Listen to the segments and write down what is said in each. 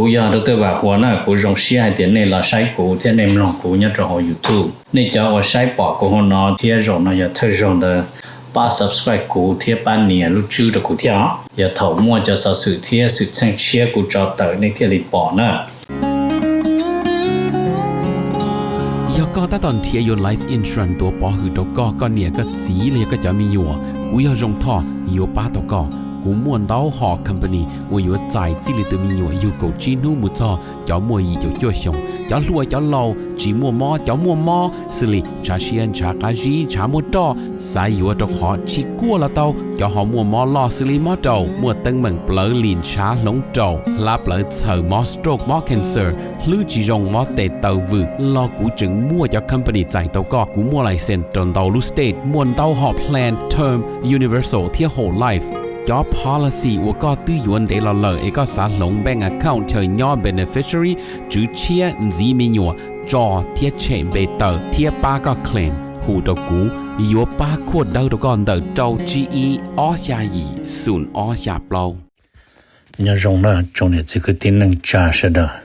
Kuv yog Doctor Vam Huas na, kuv zoo siab hais tias nej los saib kuv thiab nej mloog kuv nyob rau hauv YouTube. Nej cov uas saib pom kuv hauv no thiab zaum no yog thawj zaug ntawd, pab subscribe kuv thiab pab nias lub tswb rau kuv thiab os. Yog thaum muaj cov xov xwm thiab xwm txheej tshiab kuv tso tawm nej thiaj li pom na. Yog koj tab tom nrhiav yuav life insurance tuav pov hwm rau koj, koj niam koj txiv los yog koj cov me nyuam, kuv yog Zoo Thoj yuav pab tau koj. Kuv muaj ntau hom company uas yuav txais txij li tus me nyuam yug kaum tsib hnub mus txog cov muaj yim caum cuaj xyoos, cov hluas cov laus, tsis muaj mob cov muaj mob, xws li ntshav siab ntshav qab zib ntshav muaj roj, xav yuav rau qhov tsis kuaj los tau, cov ho muaj mob loj xws li mob raum, muaj teeb meem plawv lim ntshav hloov raum, hlab plawv txhaws, mob stroke mob cancer, hlwb tsis zoo mob tes taw vwm los kuv tseem muaj cov company txais tau koj. Kuv muaj license rau ntau lub state, muaj ntau hom plan term, universal thiab whole life. Cov policy uas koj twb yuav ntev los lawm es koj xav hloov bank account chaw nyob beneficiary, tswv tshiab, ntxiv me nyuam, tso thiab tshem npe tawm thiab pab koj claim, hu rau kuv, yuav pab khuaj dawb rau koj ntawm rau tsib ib ob xya yim xoom ob xya plaub. Nyob zoo na tsoom niam txiv kwv tij neej tsa sawv daws.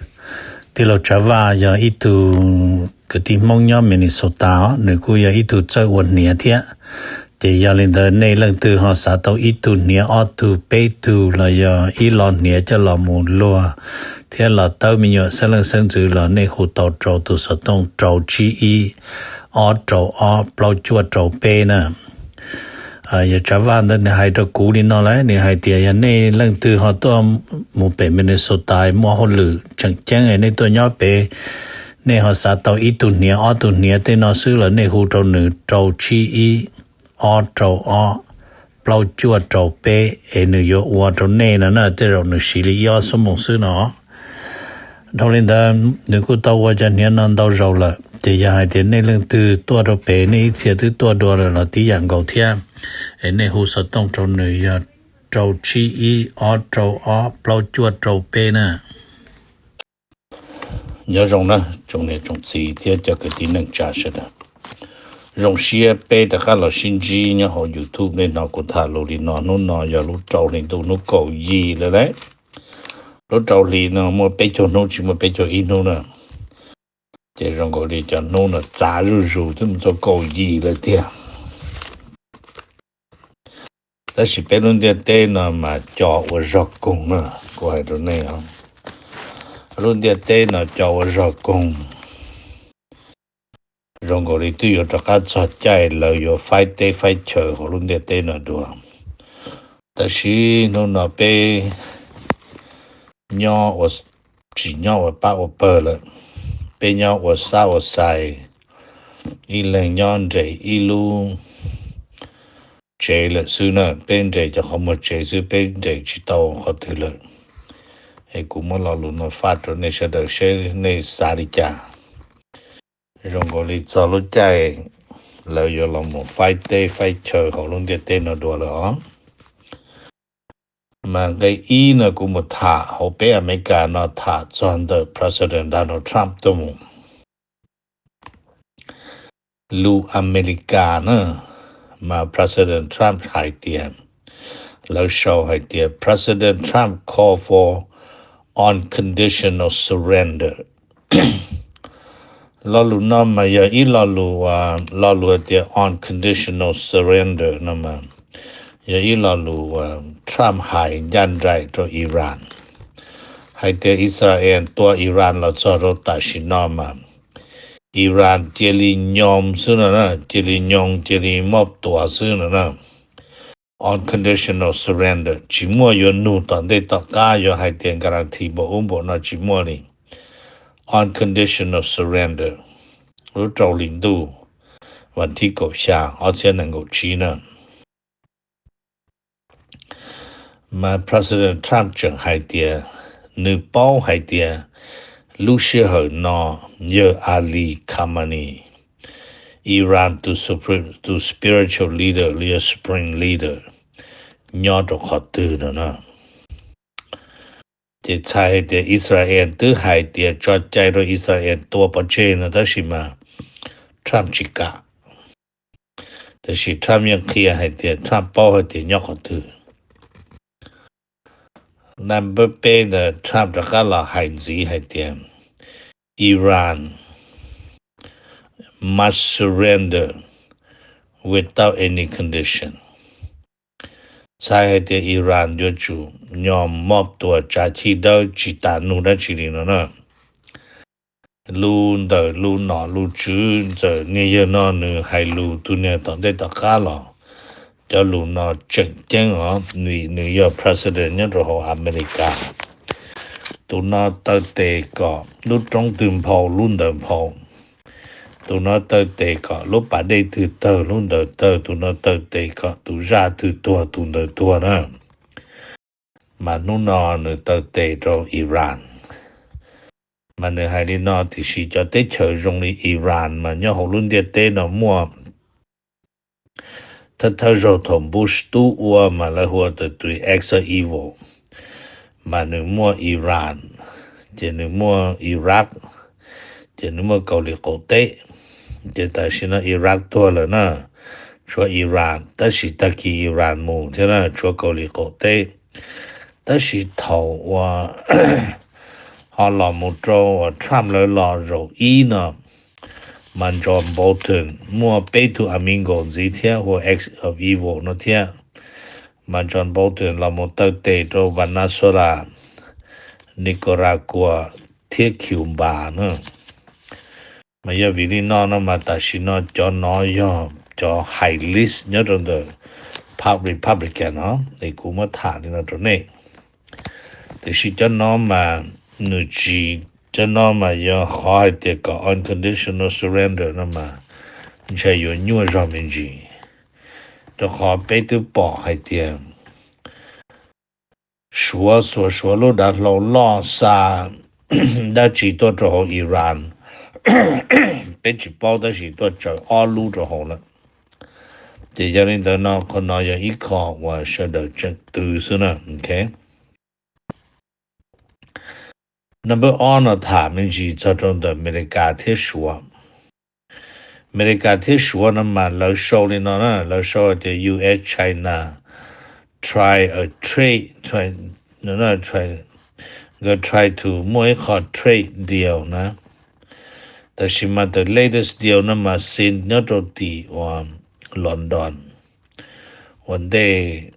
Tij laug Tsav Vaj yog ib tug kwv tij Hmoob nyob Minnesota os, nws kuj yog ib tug txawj ua hniav thiab. Ces yog li ntawd nej leej twg ho xav tau ib tug hniav ob tug peb tug los yog ib lo hniav coj los mus luag thiab los tawb me nyuam xeeb leej xeeb ntxwv los nej hu tau rau tus xov tooj rau tsib ib ob rau ob plaub cuaj rau peb na. Yog Tsav Vaj ntawd nws hais rau kuv li no lawm, nws hais tias yog nej leej twg ho tuaj mus pem Minnesota muaj hauj lwm tseem ceeb nej tuaj nyob pem, nej ho xav tau ib tug hniav ob tug hniav tej no xwb los nej hu rau nws rau tsib ib ob rau ob plaub cuaj rau peb es nws yuav ua rau nej no na, tej zaum nws siv li ib ob xuab moos xwb no. Dhau li ntawd nws kuj tau ua cov hniav no ntau zaus lawm, ces yog hais tias nej leej twg tuaj rau pem nej ib txhia twb tuaj dua lawm los tib yam nkaus thiab, es nej hu xov tooj rau nws yog rau tsib ib ob rau ob plaub cuaj rau peb na. Nyob zoo na tsoom niam tsoom txiv thiab cov kwv tij neej tsa sawv daws. Zoo siab peb rov qab los sib ntsib nyob hauv YouTube. Nej hnov kuv tham lus li no, hnub no yog lub rau hli ntuj, hnub kaum yim lawm lauj. Lub rau hli no muaj peb caug hnub, tsis muaj peb caug ib hnub na. Ces zoo nkaus li cov hnub no txav zuj zus twb mus txog kaum yim lawm tiag. Tab sis peb lub ntiaj teb no mas co ua zog koog na, kuv hais rau nej os. Lub ntiaj teb no co ua zog koog, zoo nkaus li twb yuav rov qab txog caij lawv yuav faib teb faib chaw hauv lub ntiaj teb no dua. Tab sis hnub no peb nyob ua, tsis nyob ua pab ua pawg lawm, peb nyob ua xab ua xais, ib leeg nyob nres ib lub tsev lawm xwb na, peb nres cov qhov muag tsev xwb, peb nres tsis tau qhov twg lawm. Es kuv muab lo lus no faj rau nej sawv daws seb nej xav li cas. Zoo nkaus li txog lub caij lawv yuav los mus faib teb faib chaw hauv lub ntiaj teb no dua lawm os. Mas nqe ib no kuv mus tham hauv peb Amelikas no tham txog ntawm President Donald Trump tuaj mus. Lus Amelikas na, mas President Trump hais tias, lawv sau hais tias President Trump call for unconditional surrender. Lo lus no mas yog ib lo lus, lo lus hais tias unconditional surrender no mas yog ib lo lus Trump hais ncaj nraim rau Iran, hais tias Israel tua Iran los txog rau tam sim no mas Iran cia li nyoo xwb no na, cia li nyoo cia li mob tuas xwb no na. Unconditional surrender, tsis muaj yuav nug tom ntej tom qab yuav hais tias guarantee npaum ub npaum no, tsis muaj li. Unconditional surrender, lub rau hli ntuj, vas thib kaum xya ob txhiab nees nkaum tsib na. Mas President Trump tseem hais tias nws paub hais tias lub sij hawm no yawg Ali Khamenei, Iran tus, tus spiritual leader los yog supreme leader nyob rau qhov twg no na. Ces txhais hais tias Israel twb hais tias tso cai rau Israel tua pov tseg no tab sis mas Trump tsis kam. Tab sis Trump yeej qhia hais tias Trump paub hais tias nyob qhov twg. Number peb ntawd Trump rov qab los hais ntxiv hais tias Iran must surrender without any condition. Txhais hais tias Iran yuav tsum yog mob tua tsav chij dawb tsis tas nug dab tsi li no na. Lus ntawm lus nom lus tswv ntxawm niag yawg no nws hais lus tus niag tom ntej tom qab los, cov lus no tseem ceeb os, vim nws yog president nyob rau hauv America. Tus no taw tes kom lub roob twg nphau lub ntawd nphau. Tus no taw tes kom lub pas dej twg tawg lub ntawd tawg, tus no taw tes kom tus zaj twg tuag tus ntawd tuag na. Mas hnub no nws taw tes rau Iran. Mas nws hais li no, tiam sis cov teb chaws zoo li Iran mas nyob hauv lub ntiaj teb no muaj thawj thawj zaug thaum Bush tub ua mas lawv hu ua the three acts of evil. Mas nws muaj Iran, ces nws muaj Iraq, ces nws muaj Kaus Lim Qaum Teb. Ces tam sim no Iraq tuag lawm na, tshuav Iran, tab sis tag kis Iran mus thiab na, tshuav Kaus Lim Qaum Teb. Tab sis thaum uas ho los mus rau uas Trump lawv los zaum ib no, mas John Bolton muaj peb tug amigo ntxiv thiab hu ua acts of evil no thiab. Mas John Bolton los mus taw tes rau Venezuela, Nicaragua thiab Cuba na. Mas yog vim li no no mas tam sim no cov no yog cov high list nyob rau ntawm Republican no, es kuv muab tham li no rau nej. Tiam sis cov no mas nws tsis, cov no mas yog qhov hais tias kom unconditional surrender no mas ntshe yuav nyuaj zog me ntsis, rau qhov peb twb pom hais tias Suav xuas Suav lub dav hlau loj xa dab tsi tuaj rau hauv Iran, peb tsis paub tab sis tuaj tsaws ob lub rau hauv lawm. Ces yog li ntawd no qhov no yog ib qho uas sawv daws tseem twv xwb na. Ok, number ob no tham me ntsis txog rau ntawm Amelikas thiab Suav. Amelikas thiab Suav no mas lawv sau li no na, lawv sau tias U S China try a trade, nkawd try to muaj ib qho trade deal na. Tab sis mas the latest deal no mas sign nyob rau tim uas London ua ntej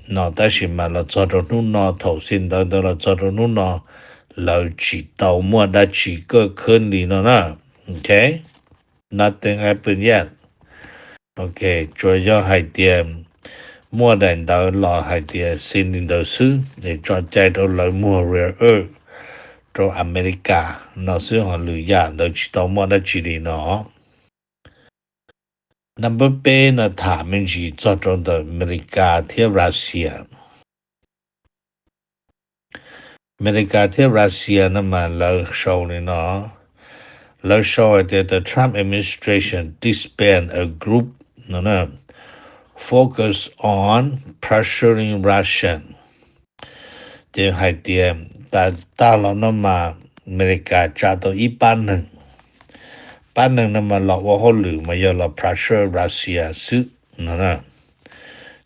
no, tab sis mas los txog rau hnub no thaum sign ntawd ntawd los txog rau hnub no lawv tsis tau muaj dab tsi kaj khab li no na. Ok, nothing happened yet. Ok, tsuas yog hais tias muaj daim ntawv los hais tias sign li ntawd xwb es tso cai rau lawv muag rare earth rau Amelikas no xwb, ho lwm yam ntawd tsis tau muaj dab tsi li no. Number peb no tham me ntsis txog rau ntawm Amelikas thiab Russia. Amelikas thiab Russia no mas lawv sau li no, lawv sau hais tias the Trump administration disband a group no focus on pressuring Russia. Ces hais tias tas tag los no mas Amelikas tsa tau ib pab neeg, pab neeg no mas los ua hauj lwm mas yog los pressure Russia xwb no.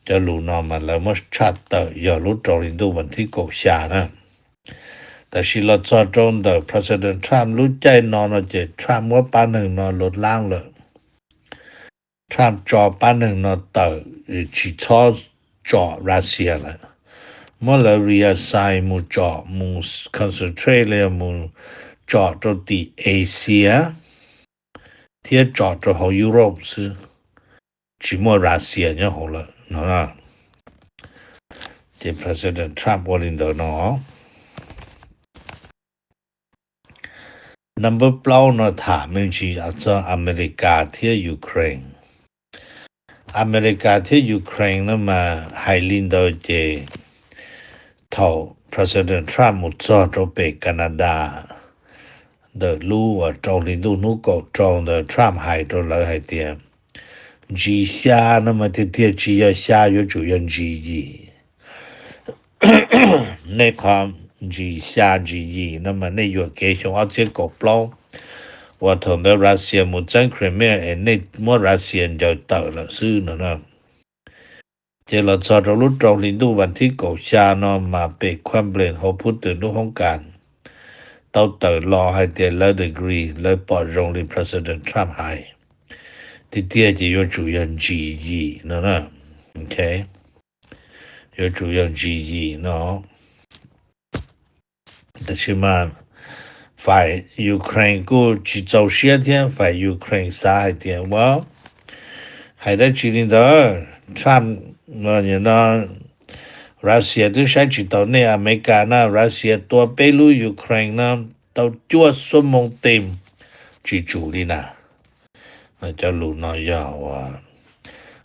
Cov lus no mas lawv muab tshaj tawm yog lub rau hli ntuj vas thib kaum xya na. Tab sis los txog rau ntawm President Trump lub caij no no ces Trump muab pab neeg no lov laab lawm. Trump tso pab neeg no tawm, tsis txhob tsom Russia lawm, muab lawv reassign mus tsom, mus concentrate los yog mus tsom rau tim Asia thiab tsom rau hauv Europe xwb, tsis muaj Russia nyob hauv lawm no. Ces President Trump ua li ntawd no. Number plaub no tham me ntsis txog Amelikas thiab Ukraine. Amelikas thiab Ukraine no mas hais li ntawd ces thaum President Trump mus txog rau pem Canada ntawm lub uas rau hli ntuj hnub kaum rau ntawd Trump hais rau lawv hais tias ntsis xya no mas tiag tiag tsis yog xya, yuav tsum yog ntsis yim. Nej qhov ntsis xya ntsis yim no mas nej yuam kev xyoo ob txhiab kaum plaub uas thaum ntawd Russia mus txeeb Crimea es nej muab Russia ncaws tawm lawm xwb no na. Ces los txog rau lub rau hli ntuj vas thib kaum xya no mas pem Kremlin hauv Putin lub hoob kas tau tawm los hais tias lawv agree, lawv pom zoo li President Trump hais. Tiag tiag ces yuav tsum yog ntsis yim no na. Ok, yuav tsum yog ntsis yim no. Tab sis mas faim Ukraine kuj tsis txaus siab thiab, faim Ukraine xav hais tias ua hais dab tsi li ntawd, Trump no, Russia twb saib tsis taus nej Amelikas na, Russia tua peb lub Ukraine no tau cuaj xuab moos tim, tsis tsum li na. Cov lus no yog uas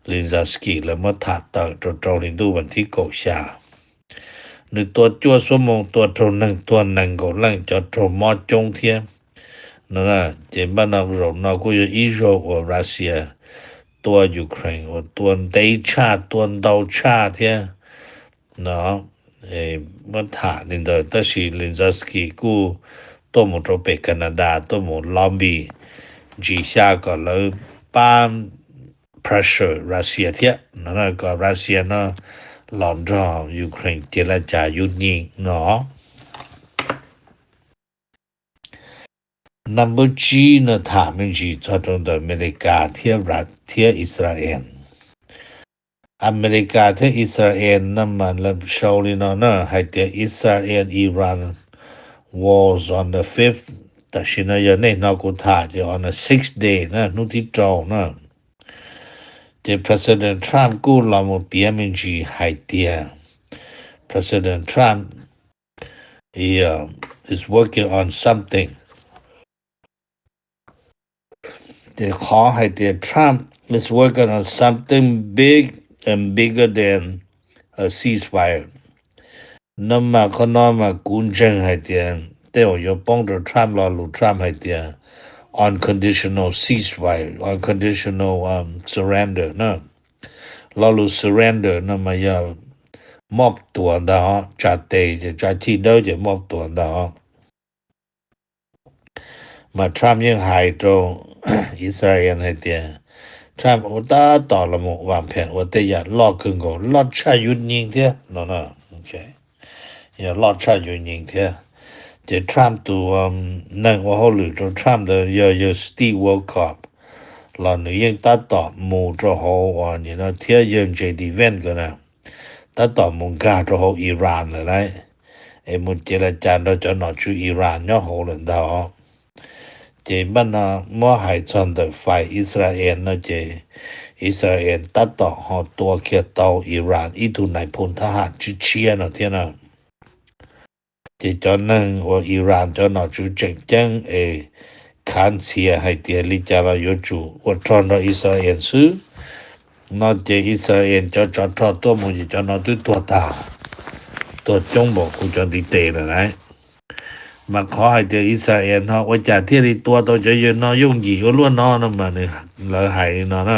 Zelensky lawv muab tham tawm rau rau hli ntuj vas thib kaum xya. Nws tua cuaj xuab moos, tua raug neeg tuag nees nkaum leej, cov raug mob coob thiab no. Ces npaj no zaum no kuj yog ib zaug uas Russia tua Ukraine uas tua ntev tshaj, tua ntau tshaj thiab no. Muab tham li ntawd tab sis Zelensky kuj tuaj mus rau pem Canada tuaj mus lobby ntsis xya kom lawv pab pressure Russia thiab no, kom Russia no los nrog Ukraine cia li cas yub nyeej no. Number tsib no tham me ntsis txog rau ntawm Amelikas thiab Israel. Amelikas thiab Israel no mas lawv sau li no na hais tias Israel Iran was on the fifth, tam sim no yog nej hnov kuv tham ces on the sixth day na, hnub thib rau na. Ces President Trump kuj los mus piav me ntsis hais tias President Trump is working on something. Ces qhov hais tias Trump is working on something big and bigger than a ceasefire no mas qhov no mas kuv ntseeg hais tias tej uas yuav poob rau Trump lo lus Trump hais tias unconditional ceasefire, unconditional surrender na. Lo lus surrender no mas yog mob tuas ntag os, tsa tes ces tsa chij dawb ces mob tuas ntag os. Mas Trump yeej hais rau Israel hais tias Trump ua tab tom los mus vas phem ua tej yam loj kawg nkaus, loj tshaj yus nyiam thiab no. Yog loj tshaj yus nyiam thiab. Ces Trump tus neeg ua hauj lwm rau Trump ntawd yog yawg Steve Witkoff los nws yeej tab tom mus rau hauv uas nim no thiab yawg J D Vance nkawd na, tab tom mus nkag rau hauv Iran lawm lauj, es mus cia li cas nrog cov nom tswv Iran nyob hauv lawm ntag. Ces npaj no muab hais txog ntawm fais Israel no ces Israel tab tom ho tua kiag tau Iran ib tug nais phoo thab ham tshiab tshiab no thiab na. Ces cov neeg uas Iran cov nom tswv tseem ceeb es khav ntxhias hais tias li cas los yuav tsum ua rog nrog Israel xwb no ces Israel cov tsov rog tuaj mus ces cov no twb tuag tag, tuag coob npaum kuv cov ntiv tes lawm lauj. Mas qhov hais tias Israel no ua cas thiaj li tua tau cov yawg no yooj yim ua luaj no no mas lawv hais li no na.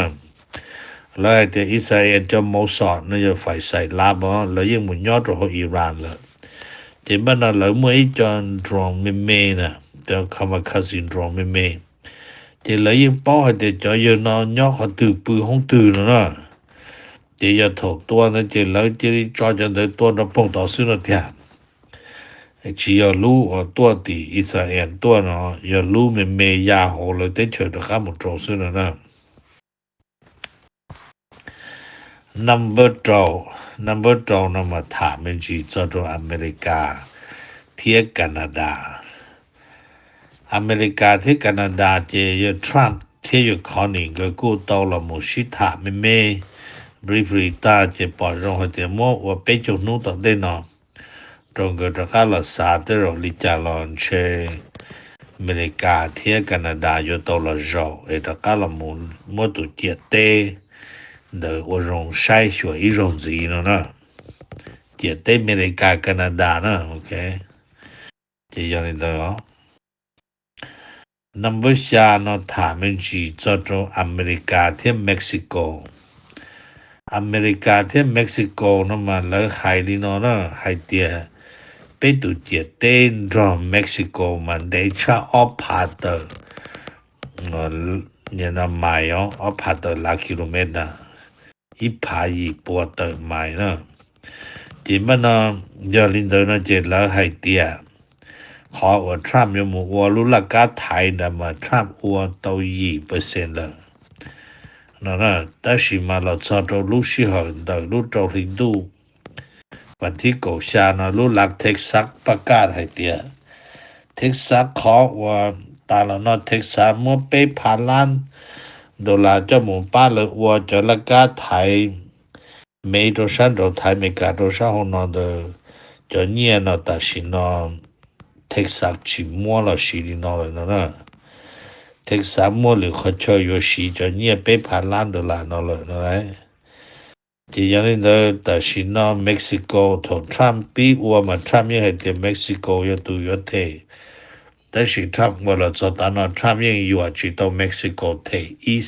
Lawv hais tias Israel cov Mossad no yog fais xais lab os, lawv yeej mus nyob rau hauv Iran lawm. Ces npaj no lawv muaj ib co drone me me na, cov kamikaze drone me me. Ces lawv yeej paub hais tias cov yawg no nyob qhov twg pw hoob twg no na. Ces yog thaum tua ntawd ces lawv cia li tso cov ntawd tua nrov poog tod xwb no tiag. Tsis yog lub uas tuaj tim Israel tuaj no, yog lub me me ya hauv lawv teb chaws rov qab mus rau xwb no na. Number rau, number rau no mas tham me ntsis txog rau Amelikas thiab Canada. Amelikas thiab Canada ces yawg Trump thiab yawg Carney nkawd kuj tau los mus sib tham me me, briefly tag ces pom zoo hais tias muab ua peb caug hnub tom ntej no rau nkawd rov qab los xav tej zaum li cas los ntshe Amelikas thiab Canada yuav tau los zaum es rov qab los mus muab tus ciam teb ntawd ua zoo saib xyuas ib zaug ntxiv no na. Ciam teb Amelikas Canada na, ok. Ces yog li ntawd os. Number xya no tham me ntsis txog rau Amelikas thiab Mexico. Amelikas thiab Mexico no mas lawv hais li no na, hais tias peb tus ciam teb nrog Mexico mas ntev tshaj ob phav tawm, no mais os, ob phav tawm lab kilometer. ib phav yim pua tawm mais na. Ces npaj no, yog li ntawd no ces lawv hais tias qhov uas Trump yuav mus ua lub laj kab thaiv ntawd mas Trump ua tau yim percent lawm no. Tab sis mas los txog rau lub sij hawm ntawm lub rau hli ntuj vas thib kaum xya no lub lav Texas paj kaj hais tias Texas qhov uas tas los no Texas muab peb phav lab dollar coj mus pab lawv ua cov laj kab thaiv Mev rau sab nraud thaiv Amelikas rau sab hauv no ntawd cov nyiaj no tam sim no Texas tsis muab los siv li no lawm no na. Texas muaj lwm qhov chaw yuav siv cov nyiaj peb phav lab dollar no lawm no lauj. Ces yog li ntawd tam sim no Mexico thaum Trump pib ua mas Trump yeej hais tias Mexico yog tus yuav them, tab sis Trump ua los txog tav no Trump yeej yuam tsis tau Mexico them ib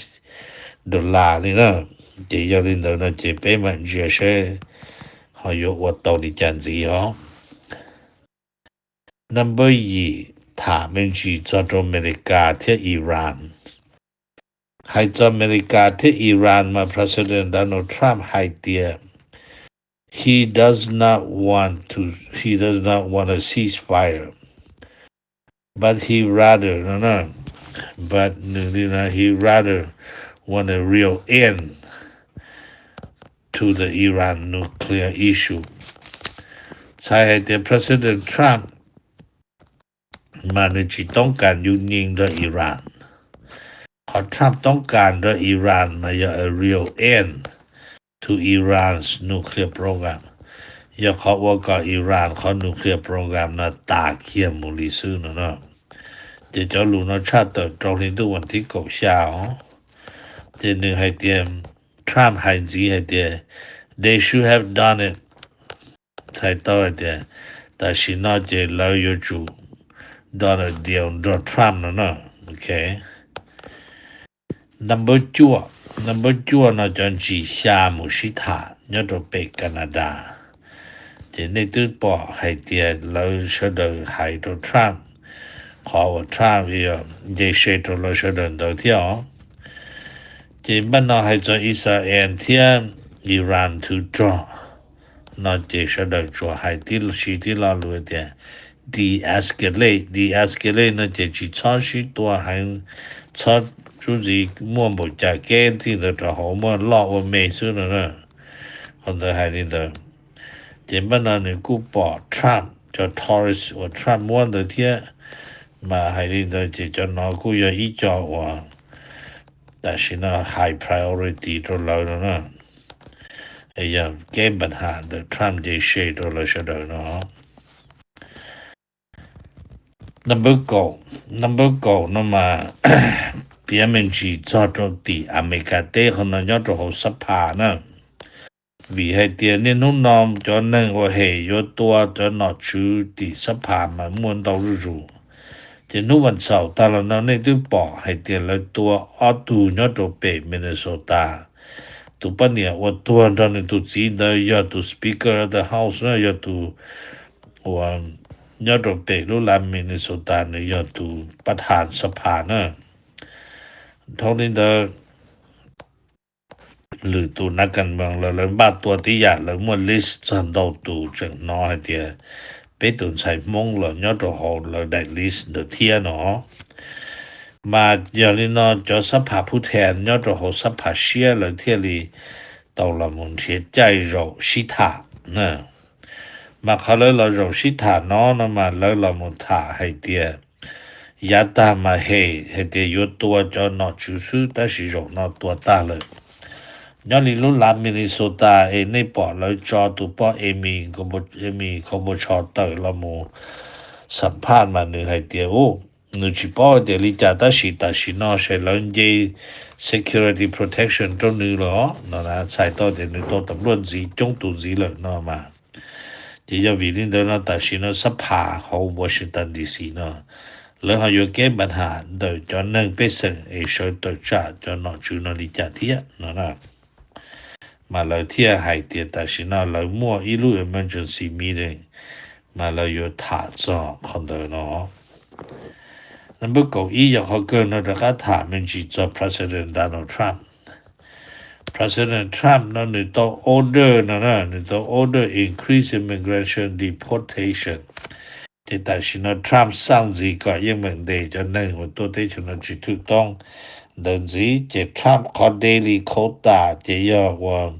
dollar li na. Ces yog li ntawd no ces peb mam ntsia seb ho yuav ua tau li cas ntxiv os. Number yim, tham me ntsis txog rau Amelikas thiab Iran. Hais txog Amelikas thiab Iran mas President Donald Trump hais tias he does not want to, he does not want a ceasefire, but he rather no no, but nws li no he rather want a real end to the Iran nuclear issue. Txhais hais tias President Trump mas nws tsis toob kas yug nyeej nrog Iran. Qhov Trump toob kas nrog Iran mas yog a real end to Iran's nuclear program, yog qhov ua kom Iran qhov nuclear program no tas kiag mus li xwb no no. Ces cov lus no tshaj tawm rau hli ntuj vas thib kaum xya os. Ces nws hais tias, Trump hais ntxiv hais tias they should have done it. Txhais tau hais tias tam sim no ces lawv yuav tsum done a deal nrog Trump no no. Ok. Number cuaj, number cuaj no cov ntsis xya mus sib tham nyob rau pem Canada. Ces nej twb pom hais tias lawv sawv daws hais rau Trump, qhov uas Trump nce se rau lawv sawv daws ntawd thiab os. Ces npaj no hais txog Israel thiab Iran thwv rog no ces sawv daws tsuas hais tib si tib lo lus tias de-escalate, de-escalate no ces tsis txhob sib tua heev, txhob tub ntxiv muaj npaum cas keb txij ntawd rau hauv muaj loj ua me xwb no na. Qhov ntawd hais li ntawd. Ces npaj no nws kuj pom Trump cov tourist uas Trump muab ntawd thiab, mas hais li ntawd ces cov no kuj yog ib co uas tam sim no high priority rau lawv no na. Yog kev npa ham ntawm Trump nce se rau lawv sawv daws no. Number kaum, number kaum no mas piav me ntsis txog rau tim Amelikas teb qhov no nyob rau hauv xab phas na. Vim hais tias niaj hnub no cov neeg ua hem yuav tua cov nom tswv tim xab phas mas muaj ntau zuj zus. Ces hnub vas xaum tag los no nej twb pom hais tias lawv tua ob tug nyob rau pem Minnesota. Tus poj niam uas tuag nrog nws tus txiv ntawd yog tus Speaker of the House na, yog tus uas nyob rau pem lub lav Minnesota, nws yog tus pab thas xab phas na. Dhau li ntawd, lwm tus nas kas moos los lawv npaj tua tib yam, lawv muaj list txog ntau tus tseem hnov hais tias peb tus ntxhais Hmoob los nyob rau hauv lawv daim list ntawd thiab no. Mas yog li no cov xab phas phub then nyob rau hauv xab phas siab lawv thiaj li tau los mus nrhiav caij zaum sib tham na. Mas qhov lawv los zaum sib tham no no mas lawv los mus tham hais tias yav tag mas hem hais tias yuav tua cov nom tswv xwb tab sis zaum no tua tag lawm. Nyob li lub lav Minnesota es nej pom lawv tso tus poj Amy, Amy Klobuchar tawm los mus xam phaj mas nws hais tias u, nws tsis paub tias li cas tab sis tam sim no ces lawv nce security protection rau nws lawm os no na, txhais tau tias nws tau tam luaj ntxiv coob tus ntxiv lawm no mas. Ces yog vim li ntawd no tam sim no xab phas hauv Washington D C no lawv ho yuav kev npa ham ntawm cov neeg pej xeem es sawv tawm tsam cov nom tswv no li cas thiab no na. Mas lawv thiaj hais tias tam sim no lawv muaj ib lub emergency meeting, mas lawv yuav tham txog qhov ntawd no. Number kaum ib yog qhov kawg no rov qab tham me ntsis txog President Donald Trump. President Trump no nws tau order no na, nws tau order increase immigration deportation. Ces tam sim no Trump xaj ntxiv kom yeej meem ntes cov neeg uas tuaj teb chaws no tsis thwj toob ntawd ntxiv. Ces Trump qhov daily quota ces yog uas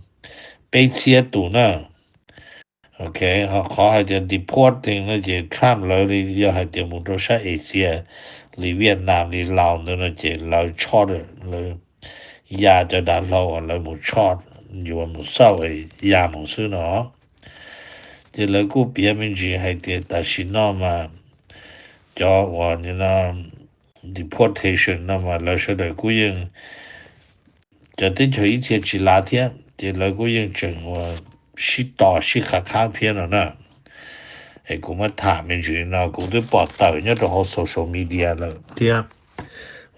peb txhiab tus na. Ok, ho qhov hais tias deporting no ces Trump lawv li yog hais tias mus rau sab Asia li Vietnam li Laos ntawd no ces lawv charter, lawv ya cov dav hlau uas lawv mus charter, yuav mus xauj ya mus xwb no. Ces lawv kuj piav me ntsis hais tias tam sim no mas cov uas deportation no mas lawv sawv daws kuj yeej, cov teb chaws ib txhia tsis lav thiab ces lawv kuj yeej tseem uas sib tos sib qhav qhaab thiab no na. Es kuv muab tham me ntsis no, kuv twb pom tawm nyob rau hauv social media lawm thiab.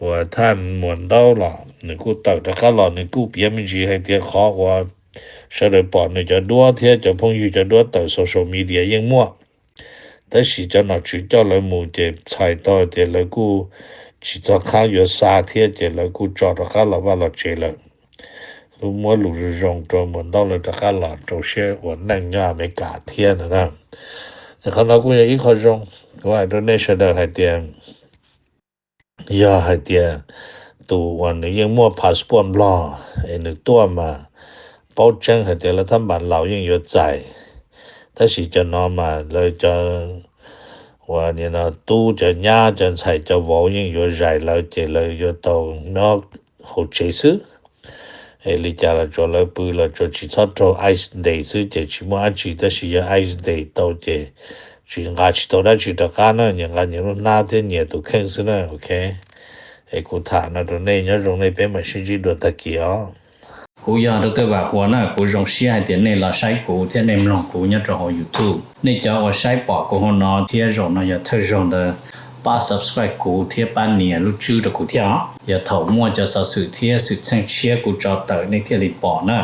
Uas thaj muas ntaub los nws kuj tawm rov qab los, nws kuj piav me ntsis hais tias qhov uas sawv daws pom nws cov duab thiab cov phooj ywg cov duab tawm social media yeej muaj, tab sis cov nom tswv coj lawv mus ces txhais tau tias lawv kuj tsis txog qhab yuav xa thiab ces lawv kuj tso rov qab los vaj los tsev lawm. Kuj muab lus zoo zoo rau muas ntaub lawv rov qab los rau siab ua neej nyob Amelikas thiab no na. Qhov no kuj yog ib qho zoo, kuv hais rau nej sawv daws hais tias yog hais tias tus uas nws yeej muaj passport Nplog es nws tuaj mas paub tseeb hais tias lawv thab npas laus yeej yuav txais, tab sis cov no mas lawv cov uas nim no tub cov nyab cov ntxhais cov vauv yeej yuav zais lawv ces lawv yuav tau nyob hauv tsev xwb. Es li cas los tsuas lawv pw los tsuas tsis txhob raug ice ntes xwb ces tsis muaj dab tsi, tab sis yog ice ntes tau ces tsis nqa tsis tau dab tsi rov qab na, nyias nqa nyias lub hnab thiab nyias tus kheej xwb na, ok. Es kuv tham no rau nej, nyob zoo nej, peb mam sib ntsib dua tag kis os. Kuv yog Dr. Vam Huas na, kuv zoo siab hais tias nej los saib kuv thiab nej mloog kuv nyob rau hauv YouTube. Nej cov uas saib pom kuv hauv no thiab zaum no yog thawj zaug ntawd, pab subscribe kuv thiab pab nias lub tswb rau kuv thiab os. Yog thaum muaj cov xov xwm thiab xwm txheej tshiab kuv tso tawm nej thiaj li pom na.